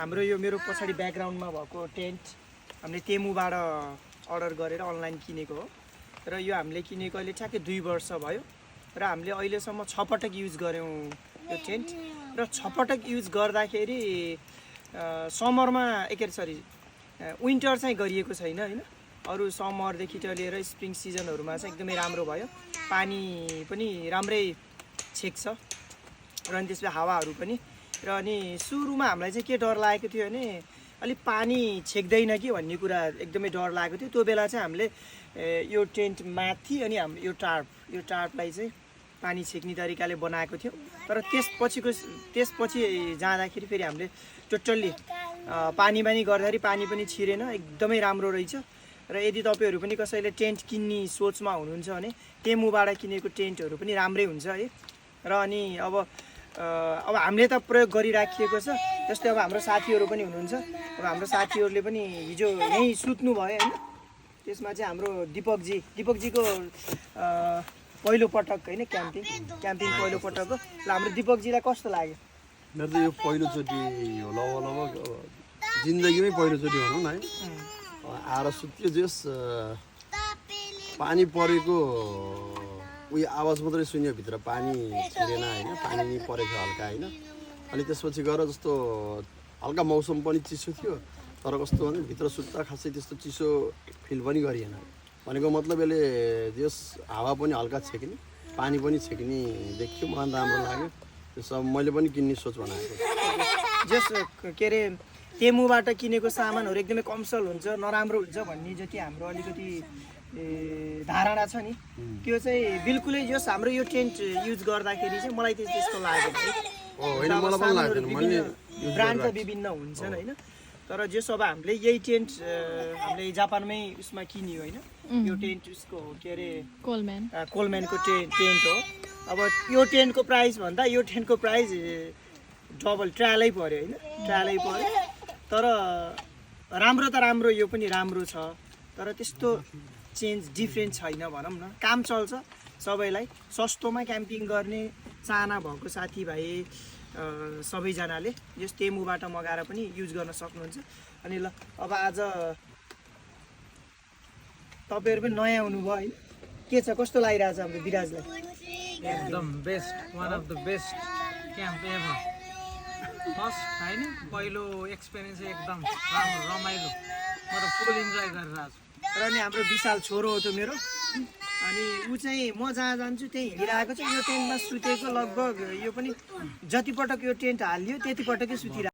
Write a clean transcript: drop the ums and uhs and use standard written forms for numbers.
हाम्रो यो मेरो पछाडि ब्याकग्राउन्डमा भएको टेन्ट हामीले तेमुबाट अर्डर गरेर अनलाइन किनेको हो र यो हामीले किनेको अहिले ठ्याक्कै 2 वर्ष भयो र हामीले अहिलेसम्म 6 पटक युज गऱ्यौँ यो टेन्ट र 6 पटक युज गर्दाखेरि समरमा विन्टर चाहिँ गरिएको छैन हैन अरु समरदेखि लिएर स्प्रिङ सिजनहरुमा चाहिँ एकदमै राम्रो भयो पानी पनि राम्रै छेक्छ र अनि त्यसपछि हावाहरु पनि र अनि सुरुमा हामीलाई चाहिँ के डर लागेको थियो भने अलि पानी छेक्दैन कि भन्ने कुरा एकदमै डर लागेको थियो त्यो बेला चाहिँ हामीले यो टेन्ट माथि अनि हाम्रो यो टार्पलाई चाहिँ पानी छेक्ने तरिकाले बनाएको थियो तर त्यसपछि जाँदाखेरि फेरि हामीले टोटल्ली पानी गर्दाखेरि पानी पनि छिरेन एकदमै राम्रो रहेछ र यदि तपाईहरु पनि कसैले टेन्ट किन्ने सोचमा हुनुहुन्छ भने तेमुबाट किनेको टेन्टहरु पनि राम्रै हुन्छ है र अनि अब हामीले त प्रयोग गरिराखिएको छ जस्तै अब हाम्रो साथीहरु पनि हुनुहुन्छ अब हाम्रो साथीहरुले पनि हिजो यही सुत्नु भयो हैन त्यसमा चाहिँ हाम्रो दिपकजीको पहिलो पटक हैन क्याम्पिङ पहिलो पटक हो ल हाम्रो दिपकजीलाई कस्तो लाग्यो मेरो त यो पहिलो चोटी हो लगभग जिन्दगीमै पहिलो चोटी भनौं न है आएर सुत्यो जस पानी परेको उयो आवाज मात्रै सुन्यो भित्र पानी छिरेन हैन पानी नि परेको हल्का हैन अनि त्यसपछि गएर जस्तो हल्का मौसम पनि चिसो थियो तर कस्तो भने भित्र सुत्दा खासै त्यस्तो चिसो फिल पनि गरिएन भनेको मतलब यसले जस हावा पनि हल्का छेक्ने पानी पनि छेक्ने देखियो मलाई राम्रो लाग्यो त्यसो मैले पनि किन्ने सोच बनाएको जस के रे तेमुबाट किनेको सामानहरु एकदमै कमसल हुन्छ नराम्रो हुन्छ भन्ने जति हाम्रो अलिकति धारणा छ नि त्यो चाहिँ बिल्कुलै जस हाम्रो यो टेन्ट युज गर्दाखेरि चाहिँ मलाई त्यस्तो लागेन हैन मलाई पनि लाग्दैन मैले ब्रान्ड त विभिन्न हुन्छन् हैन तर जस अब हामीले यही टेन्ट हामीले जापानमै उसमा किन्यो हैन यो टेन्ट उसको हो के रे कोलम्यानको टेन्ट हो अब यो टेन्टको प्राइस भन्दा यो टेन्टको प्राइस डबल ट्रायलै पर्यो हैन ट्रायलै पर्यो तर राम्रो त राम्रो यो पनि राम्रो छ तर त्यस्तो चेन्ज डिफरेन्ट छैन भनौं न काम चल्छ सबैलाई सस्तोमा क्याम्पिङ गर्ने चाहना भएको साथीभाइ सबैजनाले यस तेमुबाट मगाएर पनि युज गर्न सक्नुहुन्छ अनि ल अब आज तपाईहरु पनि नयाँ हुनुभयो हैन के छ कस्तो लागिरहेछ हाम्रो विराजलाई एकदम best one of the best camp ever first हैन पहिलो एक्सपिरियन्स एकदम राम्रो रमाइलो म त फुल इन्जोय गरेर आछु र नि हाम्रो विशाल छोरो हो त्यो मेरो अनि उ चाहिँ म जहाँ जान्छु त्यही हिँडिरहेको छ यो टेन्टमा सुतेको लगभग यो पनि जति पटक यो टेन्ट हाल्यो त्यति पटकै सुतिरहेको